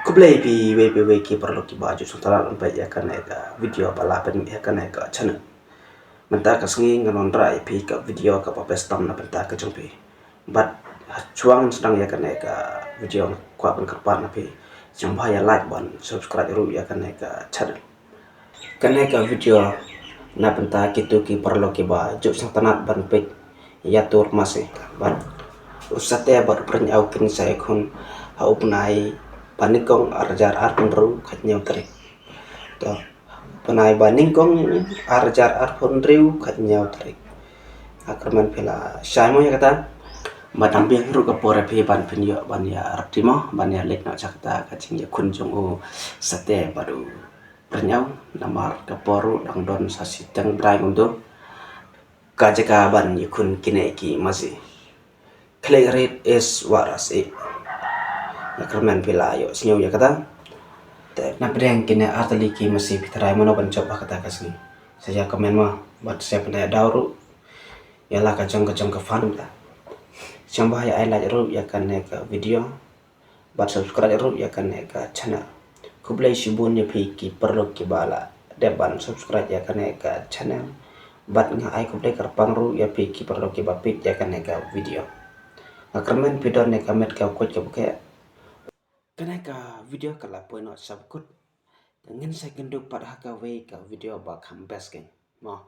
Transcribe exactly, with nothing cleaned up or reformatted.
Khublei phi wei phi wei ki paralok kiba ju sngewtynnat ban peit ïa kane ka video ba la pynmih ha kane ka channel. Mynta ka sngi ngan wanrah ïa phi ka video kaba best tam na bynta ka jong phi. Bad shuwa ngan sdang ïa kane ka video, kwah ban kyrpad na phi, sngewbha ïa like bad subscribe ruh ïa kane ka channel. Kane ka video na bynta kito ki paralok kiba ju sngewtynnat ban peit ïa tur masi. Bad u Sate bad u Pyrngiaw kin sa ïakhun ha u bnai ba nyngkong ar hajar arphew hynriew khathynñiew tarik. To, bnai ba nyngkong ar hajar arphew hynriew khathynñiew tarik. Nga kyrmen phi la shai mo ïa kata. Bad dang biang ruh ka por ïa phi ban pynïoh ban ïa rati mo, ban ïa leit noh sha kata ka jingïakhun jong u Sate bad u Pyrngiaw, namar ka por ruh dang don sa shiteng bnai kumto. Ka jaka ban ïakhun kine ki masi. Klik rit is waras i. Nga kyrmen phi la ïoh sngew ïa kata. Te na pdeng kine ar tylli ki masi phi tharai mano ban jop ha kata ka sngi. Sa ïa comment mo, bad sa pynda daw ruh ïa la ka jong ka jong ka fan ta. Sngewbha ïa ai like ruh ïa kane ka video. Bad subscribe ruh ïa kane ka channel. Khublei shibun ïa phi ki paralok kiba la dep ban subscribe ïa kane ka channel. Bad nga ai khublei kyrpang ruh ïa phi ki paralok kiba peit ïa kane ka video. Nga kyrmen phi don ïa ka met ka koit ka bukeh. Kane ka video ka la poi noh sha ba kut. Te ngin sa ïakynduh pat ha kawei ka video ba kham best kein mo.